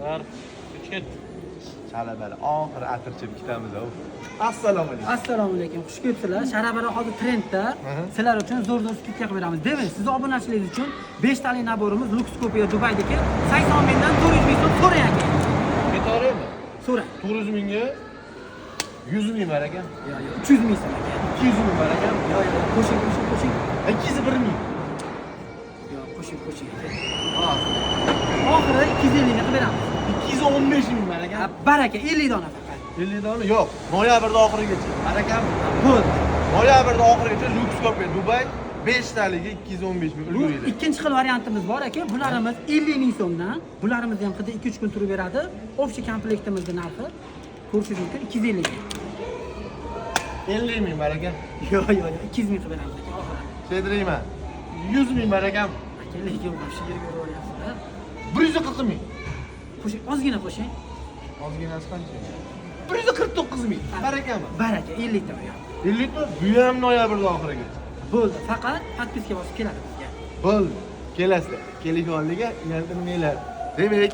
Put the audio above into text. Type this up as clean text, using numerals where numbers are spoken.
Var. Ket. Chala-bala oxiri atirchib ketamiz. Assalomu alaykum. Assalomu alaykum. Xush kelibsizlar. Sharabara hozir trendda. Sizlar uchun zo'r zo'r скидка qilib beramiz. Demak, sizni obunachilaringiz uchun 5 tali набор imiz Lux Coupe Dubaydagi 80 mingdan 400 ming so'm so'rang, aka. Ketaveraymi? So'rang. 400 mingga 100 ming bor ekan. Yo'q, yo'q, 300 ming so'm, aka. 200 ming bor ekan. Yo'q, yo'q, qo'shing, qo'shing, qo'shing. 201 ming. Yo'q, qo'shing, qo'shing, aka. Oxiri 250 ming qilib beramiz. 215 ming bor ekan. Ha, baraka, 50 dona faqat. 50 dona yo'q. Noyabrda oxirigacha. Barakami? Bo'ldi. Noyabrda oxirigacha Lux Coupe Dubai 5 taligi 215 ming Bu ulguringlar. ikkinchi xil variantimiz bor, aka. Bularimiz 50 ming so'mdan. Bularimizni ham hidi 2-3 kun turib beradi. Общий komplektimizni narxi ko'rishingiz mumkin, 250 ming. 50 ming bor ekan. Yo'q, yo'q, yo'q, 200 ming qilib beramiz, aka, oxiri. Sedirayman. 100 ming bor ekan. Aka, lekin o'sha yerga uryapsiz-da. 140 ming. Qo'shing, ozgina qo'shing. Ozginasi qancha? 149 ming. Barakami? Baraka, 50 ta bu ham. 50 ta, bu ham noyabrda oxirigacha. Bo'ldi, faqat подписка bosib keladi bizga. Bo'ldi. Kelasizlar. Telefonliga uyaltirmanglar. Demak,